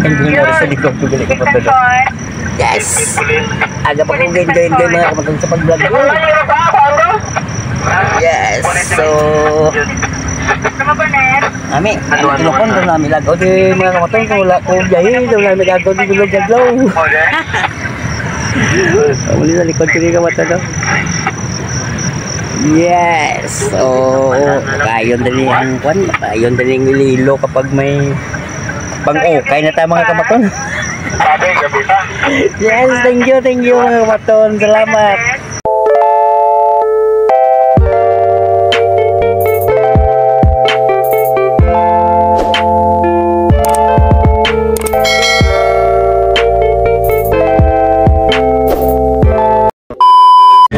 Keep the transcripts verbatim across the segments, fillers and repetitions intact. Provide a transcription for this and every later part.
Ang mga sa likod ko, gali ka pa tulo. Yes! Aga pa kong gain-gain, mga kamatang sa pag-vlog ko. Yes! So, ami, ang tulokon doon namin lagaw. Di, mga kamatang, kung wala ko biyahe, doon namin lagaw, di bilog adlaw. Ang uli sa likod ko, di kamatang, no? Yes! So, kayon din ang kwan, kayon din ang Iloilo kapag may pang-ukay na tayo, mga kamaton. Yes, thank you, thank you, mga kamaton. Salamat.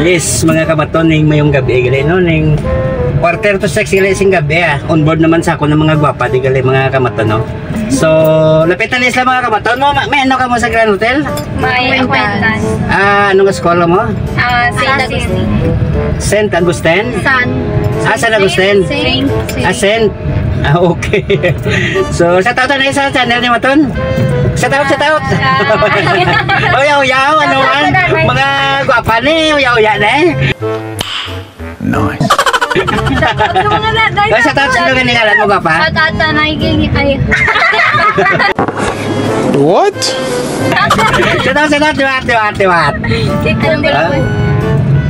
Yes, mga kamaton, ning mayong gabi gali, no, ning quarter to six gali sing gabi, ah. On board naman sa ako ng mga gwapa di gali, mga kamaton, no. So, lapit na ni sila, mga kamaton, no. Ma-, may ano ka mo sa Grand Hotel? May acquaintance. Ah, anong school mo? Ah, Saint Augustine. Saint Augustine? San. Ah, San Augustine? Saint. Ah, Saint. Ah, okay. So, shout out na sa channel ni Maton. Shout out, shout out. Uyaw, uyaw, ano man? Mga gwapa ni, uyaw, uya na eh. Nice. Ay, shout out, sino gani ngalan mo, gwapa? Patata na iging ay. What? Shout out, shout out, tiwat, tiwat, tiwat. Anong Ha?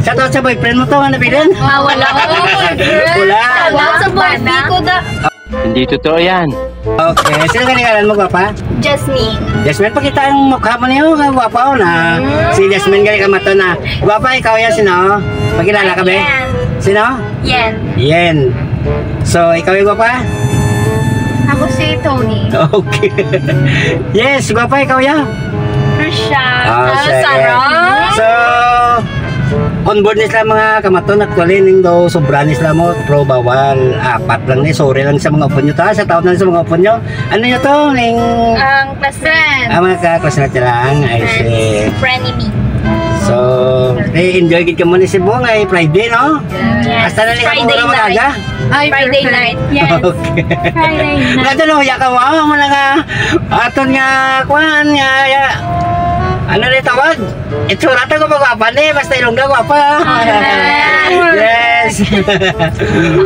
Shout out sa boyfriend mo to, ano, Biden? Ah, wala ko. Wala. Shout out sa boyfriend ko da. Hindi totoo yan. Okay. Sino gani ngalan mo, gwapa? Jasmine. Jasmine, pakita ang mukha mo niyo. Ang gwapa, oh, na. Si Jasmine gani kamaton na. Gwapa, ikaw yan, sino? Magkilala ka, be? Yen. Sino? Yen. Yen. So, ikaw yung gwapa? Ako si Tony. Okay. Yes, gwapa, ikaw yan. Rochelle. Ah, Ah, sige. Sarah. So, on board ni sila mga kamaton. Actually, ning daw sobra ni sila mo, pero bawal. Apat lang ni. Sorry lang sa mga upod nyo ta. Sa taon lang sa mga upod nyo. Ano nyo to? Ning Ang class friend. Ah, mga ka-class na lang. I see. Frenemy. So, eh, enjoy gid ka mo ni Cebu nga, eh, Friday, no? Yes. Hasta na ni Friday Kapura night. Mag-aga? Ay, Friday perfect. Night. Yes. Okay. Friday night. Nga doon, ya ka mo, mga aton nga, kwan, nga, ya, ano na yung tawag? Itsura to ko magwapa ni, basta Ilongga gwapa. Alright. Yes.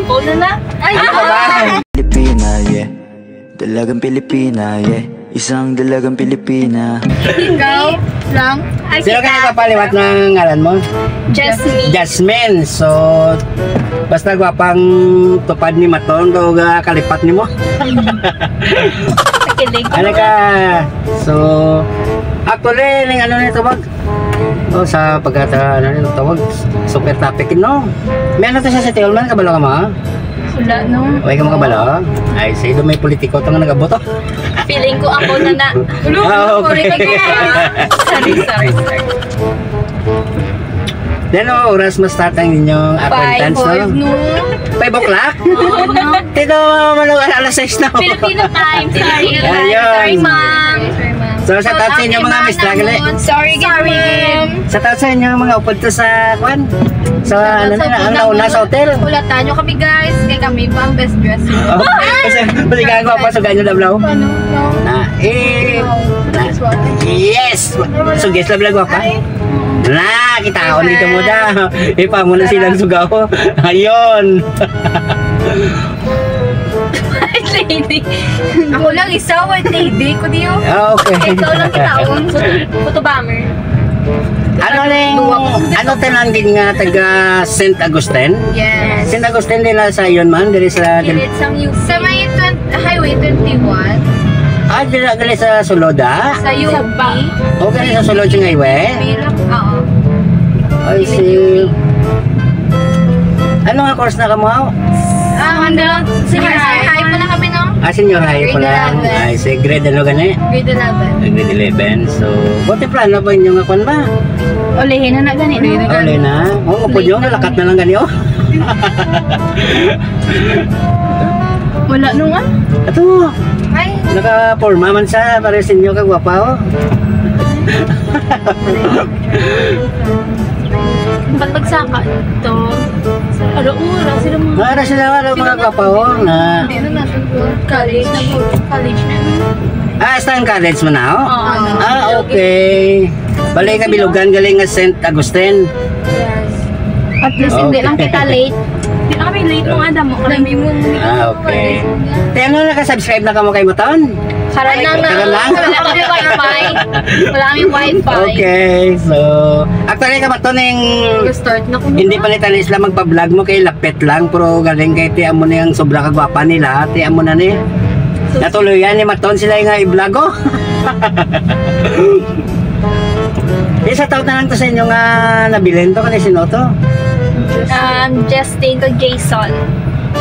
Ako na na. Ay, Ano ka ba? Pilipina, yeah. Dalagang Pilipina, yeah. Isang dalagang Pilipina. Ikaw lang. Ay, Sino ka kita. Nagpapaliwat ng ngalan mo? Jasmine. Jasmine. So, basta gwapang tupad ni Maton, daw ga kalipat ni mo. Sa kilig. Ano ka? So, actually, ning ano nito, mag, Oh, sa pagkata, ano yung tawag? Super topic, no? May ano to sa City Hall man, kabalo ka, ma? Wala, no? Okay ka makabalo? Ay, sa ilo may politiko to nga nagaboto. Feeling ko ako na na. Ah, okay. Sorry, sorry, sorry. Then, oh, oras ma-start ang inyong Five acquaintance, no? Hours, no? Five o'clock? Oo, no? Tito, manong alas sais na. Filipino time. Sorry, Ayun. Sorry, ma'am. Sorry, ma'am. So, shout out sa inyo, mga mister, gali. Sorry, ma'am. Shout out sa inyo, mga upod to sa, kwan? Sa, ano na, ang nauna sa hotel. Ulatan nyo kami, guys. Kay kami pa ang best dress. Oh, kasi, balikan ko pa sa ganyan na vlog. Ano? No. Na, eh, na, yes! So, guys, love, love, pa? Ay. Na, kita ko dito mo da. Ipa mo na silang sugaw. Ayun. Lady. Ako lang isa, white lady ko diyo. Ah, okay. Ikaw lang kita, oh. Photo, photo bomber. Ano ning, ano tanan din nga taga Saint Augustine? Yes. Saint Augustine din na sa iyon man, diri sa Kilid sang U P. Sa may twenty, Highway twenty-one. Ah, dira, dira sa sulod, ah? Sa U P. O, dira sa sulod sa highway? Bilang, oo. I see. Ano nga course na kamo? Ah, ano? Senior high. High pa lang kami, no? Ah, senior high pa lang. Grade eleven. Ay, si grade ano gani? Grade eleven. Ay, grade eleven. So, buti plano ba inyo nga kwan ba? Ulihin na na gani, no? Uli na. Oo, pwede yun. Nalakat na lang gani, oh. Wala nung ah. Ato. Ay. Naka-forma man siya, pareho sa inyo, kagwapa, oh. Ba't pagsaka ito? Ano, wala sila mga Wala sila, wala mga gwapa, oh, na. Hindi na natin po. College na po. College na. Ah, Basta ang college mo na, oh? Oo. Ah, okay. Balay ka bilugan galing nga Saint Agustin. Yes. At least hindi lang kita late. Hindi lang kami late nung adam mo. Kami mo. Ah, okay. Te, ano, naka-subscribe na kamo kay Maton? Karon lang na. Karon lang? Wala kami wifi. Wala kami wifi. Okay, so, actually, ka Maton, yung Start na ko. Hindi pa ni tanis lang magpa-vlog mo kay lapit lang, pero galing kay ti amo ni ang sobra ka gwapa nila, ti amo na ni. Natuloyan ni Maton sila nga i-vlog, oh. Isa taot na lang to sa inyo nga nabilin to, kani sino to? Um, Justin to Jason.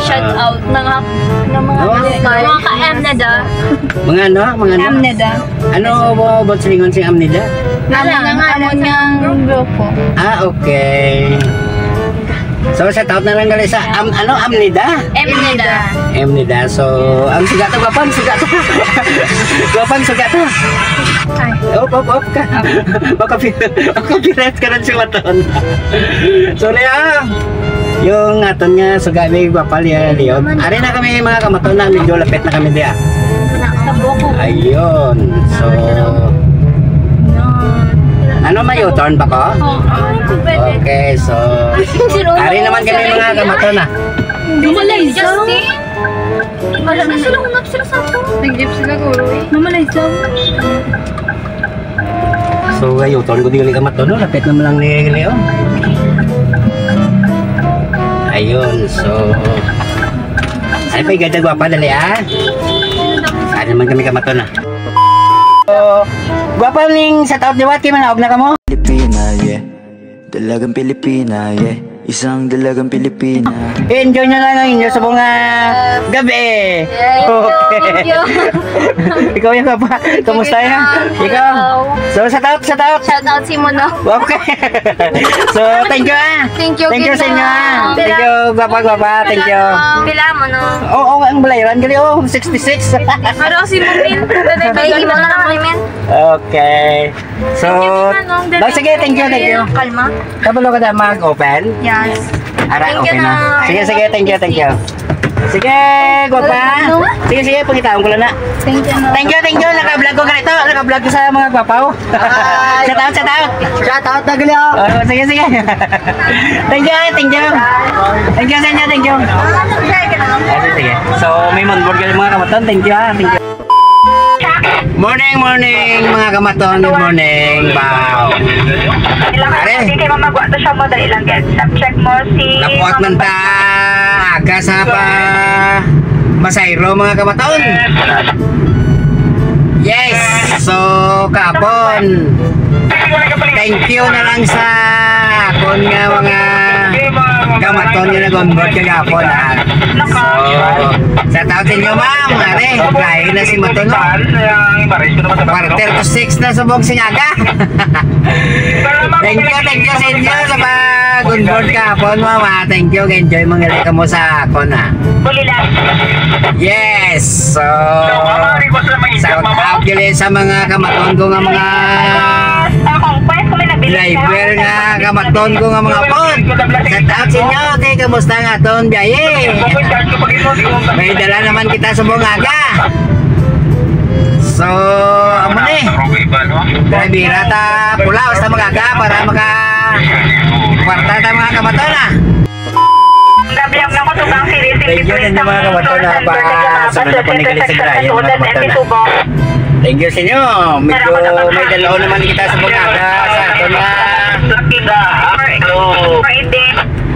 Shout Ah. out. Mga, ng mga, Oh. mga ka-M na da. Mga ano? Mga ano? M na da. Ano mo about sa lingon sing Amnida? Ano Wala, nga, amon nga ang grupo. Ah, okay. So, shout out na lang gali sa Am-, ano, Amnida? M na da. Amnida. So, ang suga to, gwapa, ang suga to. Gwapa, ang suga to. Ay. Op, op, op ka. Makapi-, makapirat ka ng si Maton. Sorry, ah. Yung aton nga suga, may gwapa, liya, liyon. Ari na kami, mga kamaton, na medyo lapit na kami diya. Sa buko. Ayun. So, ano, may U-turn pa ko? Oo. Okay, so, ari naman kami, mga kamaton, ah. Lumalay sa. Wala na sila, wala sila sa ato. Nag-jeep sila, guro, eh. Mamalay sa. So, gayuton ko dili ka mato, no? Lapit naman lang ni Leo. Ayun, so, ay, pa, igada, gwapa, dali, ah. Saan naman kami kamato na? So, gwapa ning sa taot liwat, kay manaog na kamo? Pilipina, yeah. Dalagang Pilipina, yeah. Isang dalagang Pilipina. Enjoy na lang ang inyo sa mga gabi. Thank you, Okay. thank you. Ikaw yung kapa. Thank you, Kamusta yan? thank you. Ikaw? Hello. So, shout out, shout out. Shout out si Mono. Okay. So, thank you, ah. Thank you, Thank you sa inyo, ah. Gina. Thank you, gwapa, gwapa. Thank you. Pila mo, no? Oo, oh, ang balayaran gali, oh, sixty-six. Pero si Mumin, May imo na lang, Mumin. Okay. So, Thank you, Manong. oh, sige, thank you, thank you. Kalma. Kabalo ka na mag-open? Yes. Ara, Thank you, okay na. Nong. Sige, sige, thank you, thank you. Sige, gwapa. Ano? Sige, sige, pangitaan ko lang na. Thank you, Nong. Thank you, thank you. Naka-vlog ko ganito. Naka-vlog ko sa mga gwapaw. Shout out, shout out. Shout out na gali, oh. Oh, sige, sige. Thank you, thank you. Thank you sa inyo, thank you. Ah, sige, sige. So, may monboard gali, mga kamaton. Thank you, ha. Thank you. Morning, morning, mga kamaton. Good morning. Wow. Are? Hindi kayo mamagwa to siya mo. Dali lang, guys. Stop check mo si Lapuat man ta. Aga sa pa. Masayro, mga kamaton. Yes. So, kapon. Thank you na lang sa akon nga mga kamaton nga nag-onboard kagapon, ha. So, shout out sa inyo, ma'am. Are, lain na si Maton, no? Quarter to six na subong sing aga. Thank you, thank you sa inyo sa pag-onboard kahapon, ma'am, ha. Thank you, enjoy mga kamo sa akon, ha. Yes, so, shout out gali sa mga kamaton ko nga mga driver nga kamaton ko nga mga pod. Shout out sa inyo, okay, kamusta nga aton biyahe? May dala naman kita sa mga aga. So, amo ni. Driver ta pula, basta mag-aga para maka kwarta ta, mga kamaton, ah. Gabi ang mga tugang series, Thank you, thank you, mga kamaton, ah, pa sunod na panigili sa Grahe, mga kamaton, ah. Thank you sa inyo. Medyo may dalaw naman kita sa mga aga sa aton nga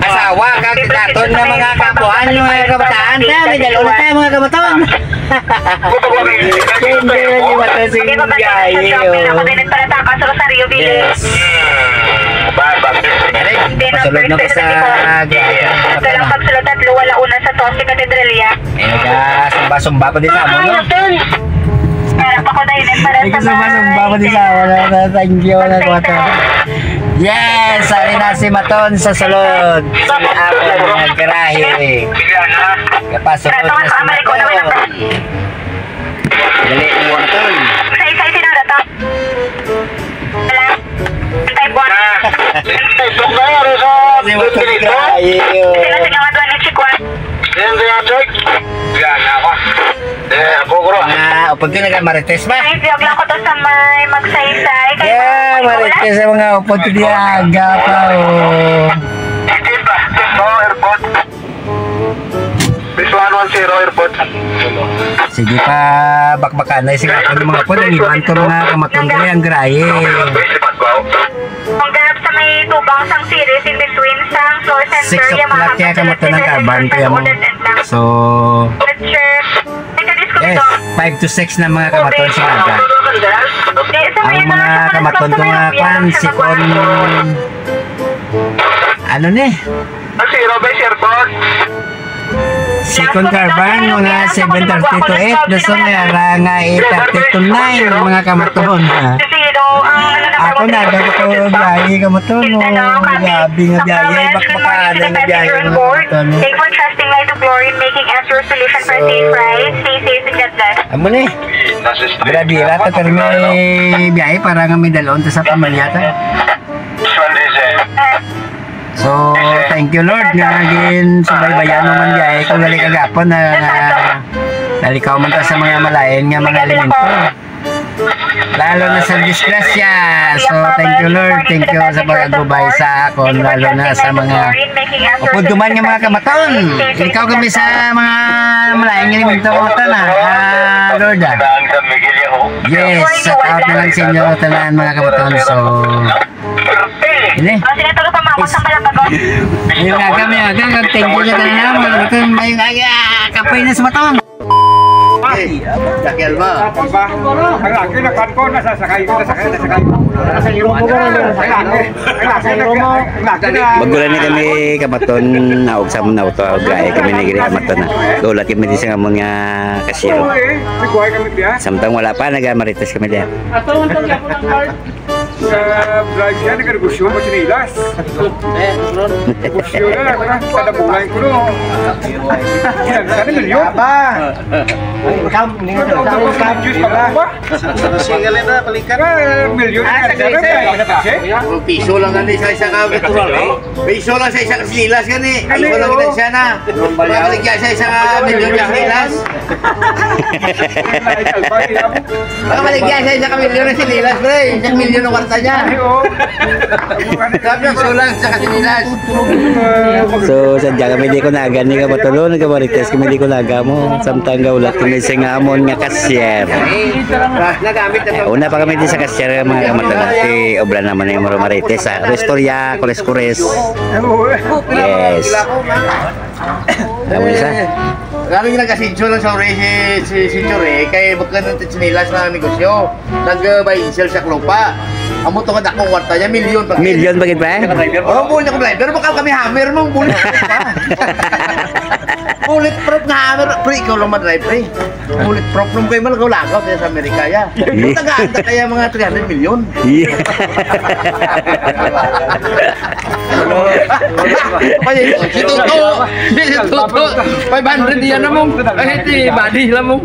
asawa, kag sa aton nga mga kapuhan, mga kabataan na, may dalaw na tayo, mga kamaton. Thank you, mga kamaton, sa inyo, guys. Yes. Pasulod na ko sa Ito lang pagsulod tatlo, wala una sa Tosi Cathedral, ya. Ayun ka, sumba-sumba pa din sa amo, no? Para pa ko dahil para Ay, sa sumba-sumba pa din sa amo, no? Thank you, mga kamaton. Yes, ari na si Maton sa sulod. Si Apple nga garahe. Kapasulod na si Maton. Dali, mga Maton. Sa isa, isa na to. Wala. Antay buwan. Ay, Facebook na yan, sa Dito. Ay, yun. Sila sa mga tuwan ng chikwan. Yan, yan, check. Yan, ako. Eh, ako, bro. Mga upod ko, naga-Marites ba? Ay, vlog lang ko to sa may Magsaysay. Kay Yeah, Marites ang mga upod ko diya, aga pa, oh. Eighteen ba? Ito, airport. This one one zero, airport. Sige pa, bakbakanay, sige ako ng mga upod, ang iwan to mga kamaton dali, ang graye. Ang ganap sa may tubang sang series in between sang floor center, Six yung mga o'clock kaya hanggang kamaton ang sa kaban, kaya mo. Order and lang. So, Sir, may kadisco Yes, dito. Five to six na mga kamaton sa aga. Di, sa Ang may mga mga kamaton ko customer nga yung kwan, bilang sa si Kon, magwang. Ano ni? Ang zero base airport. Second carbon, mga seven thirty to eight, gusto nga yara nga eight thirty to nine, mga kamaton, ha. Kasi daw, ang ano na Ako na, daw ko biyahe, kamaton, no. Grabe nga biyahe, bakbakan na biyahe, mga kamaton, no. Thank for trusting Light of Glory in making us your solution for a safe ride. Stay safe and God bless. Amo ni. Grabe, rato, pero may biyahe para nga may dalon ta sa pamilya ta. So, thank you, Lord, nga ginsubaybayan mo man diay kung gali kagapon na, na nalikaw man ta sa mga malain nga mga elemento. Lalo na sa disgrasya. So, thank you, Lord. Thank you sa pag-agubay sa akon, lalo na sa mga upod ko man nga mga kamaton. Ikaw kami sa mga malain nga elemento, kamaton, ah, ah, Lord, ah. Yes, shout out na lang sa inyo, tanan, mga kamaton. So, Ini. Oh, sige, tulog pa, mama, sa palabagon. May aga, may aga, kag thank you sa tanan, mga kapatid. May aga, kapoy na sa baton. Ay, sakyan mo. Ang laki na kan ko, nasasakay ko, nasakay, nasakay. Ang laki, ang laki na, ang laki na. Magulan ni kami, kamaton, naog sa amon na auto, gaya kami ni gini, kamaton na. Gulat kami di sa amon nga cashier. Oo, eh. Nagkuhay kami, piya. Samtang wala pa, naga-Marites kami diyan. Sa vlog yan, nagkanegosyo mo sinilas. Negosyo na, wala. Kada bulan ko, no. Yan, kada milyon. Aba. Income, income. Juice pa ba? Single na, balikan. Ah, milyon. Ah, sa Grisa. Ang piso lang gani sa isa ka natural, eh. Piso lang sa isa ka sinilas gani. Piso lang gani siya na. Mabaligya sa isa ka milyon ka sinilas. Mabaligya sa isa ka milyon na sinilas, pre. Isa ka milyon ang kwarta niya. Ay, oo. Sabi, piso lang sa ka sinilas. So, sadya kami di ko naga ni ka matulog, nagkamarites kami di ko naga mo. Samtang gaulat kami sa nga amon nga cashier. Nagamit na to. Una pa kami di sa cashier, mga kamatanan. Si obra naman yung Maro Marites, ah. Restorya, Kores-Kores. Yes. Alam mo isa? Lalo yung nagkasinso lang sa oray si, si, si Chore, kay bukod ng sinilas na negosyo. Nag-buy and sell sa lupa. Amo to nga dakong kwarta niya, milyon pa. Milyon pa gid, pre? Oh, bull niya ko driver. Baka kami hammer mo, bull pa. Bulletproof nga hammer. Pre, ikaw lang man drive, pre. Bulletproof nung kayo man, lagaw-lagaw tayo sa Amerika, ya. Yeah. Tagaan na kaya mga three hundred million. Yeah. Ay, si Toto. Si Toto. Five hundred yan na mong. Ay, si Buddy lang mong.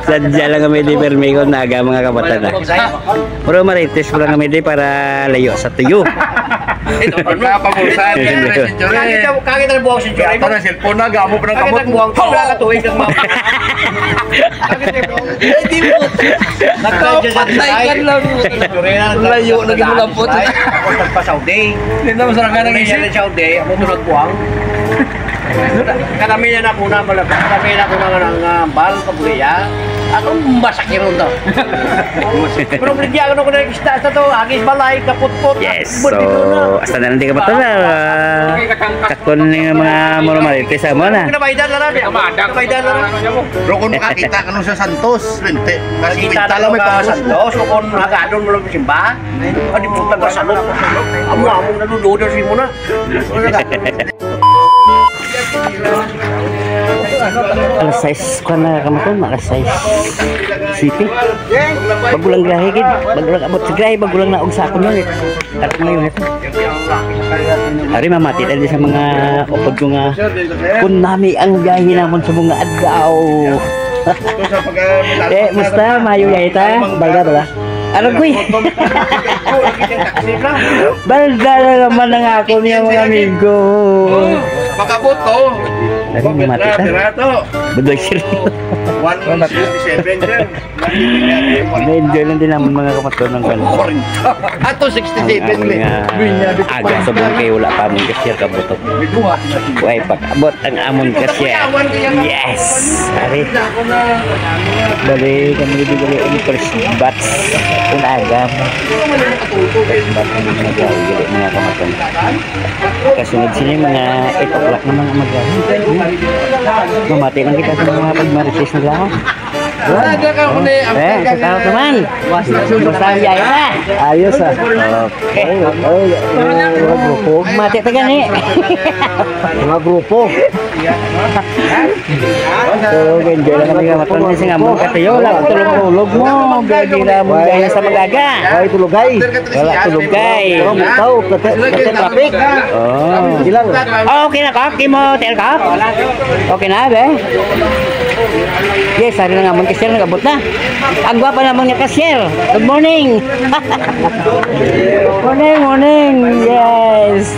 Sadya lang kami di permi ko naga, mga kabatan, ah. Pero marites mo lang kami di para layo sa tuyo. Ito, pagka pamusan, yan, Senyor, eh. Kagit ang, kagit ang buhok, Senyor, eh. Para cellphone na, gamo pa ng kamot. Kagit ang buhok, wala ka tuwing kang mama. Kagit ang buhok. Eh, di mo. Nagpatay ka lang. Layo na gid mo lampot. Ako nagpa-Saudi. Hindi na masarang ka nang isip. Saudi, ako to nagbuang. Kanami na nakuna, malapit. Kanami na nakuna nga nang, ah, bal, kabuliya. Ako, masakit ron to. Pero bigyan ko na isda sa to, agis balay, kaputpot. Yes, so, hasta na lang di ka matulog, ah. Kakon ni mga Maro Marites sa mo na. Nabaydan na lang, nabaydan na lang. Pero kung makakita ka nun sa Santos, lente. Kasi Kita kita na lang may mga pagkakas. Santos, o kung hagadon mo lang simbahan. Adi po, taga Santos. Amo-amo na doon, doon, doon, doon, doon. Alas sais, kuwan na, kamatun, alas sais siete. Bago lang grahe, gid. Bago lang abot sa grahe, bago lang naog sa akon, ulit. At ngayon, ito. Ari, mamati tayo sa mga upod ko nga, kun nami ang biyahe namon sa mga adlaw. Eh, musta? Mayo ya ita? Balda, bala. Aragoy. Balda na naman ang ako niya, mga amigo. Oh, makabot, oh. Ano yung mati ka? Budoy, sir. One sixty-seven, sir. Na-enjoy lang din naman, mga kamaton, ng kwan. Ato, sixty-seven, Ang, eh. Ah, aga, sobrang kayo wala pa mong cashier kabuto. Way pag-abot ang amon cashier. Yes! Ari. Bali, kami dito gali ang first batch. Kung aga mo. First batch ng mga gawi, gali, mga kamaton. Kasunod sila yung mga eight o'clock na mga mag-, hmm? Mamati lang kita sa mga pagmarites nila, ha? Eh, sa tao naman. Basta ang yaya na. Ayos, ah. Okay. Ay, ay, mga grupo. Mati ta gani. Mga grupo. So, enjoy lang kami nga matun-, kasi nga, mga katayo, wala ko tulog-tulog mo. Gabi na mo, gaya sa mag-aga. Ay, tulog, ay. Wala tulog, ay. Oh, bitaw, kate, kate traffic. Oh. Ilang? Oh, okay na ka? Kimo, hotel ka? Okay na, be? Yes, hari na nga, mga cashier, nag-abot na. Ang gwapa naman nga cashier. Good morning. Morning, morning. Yes.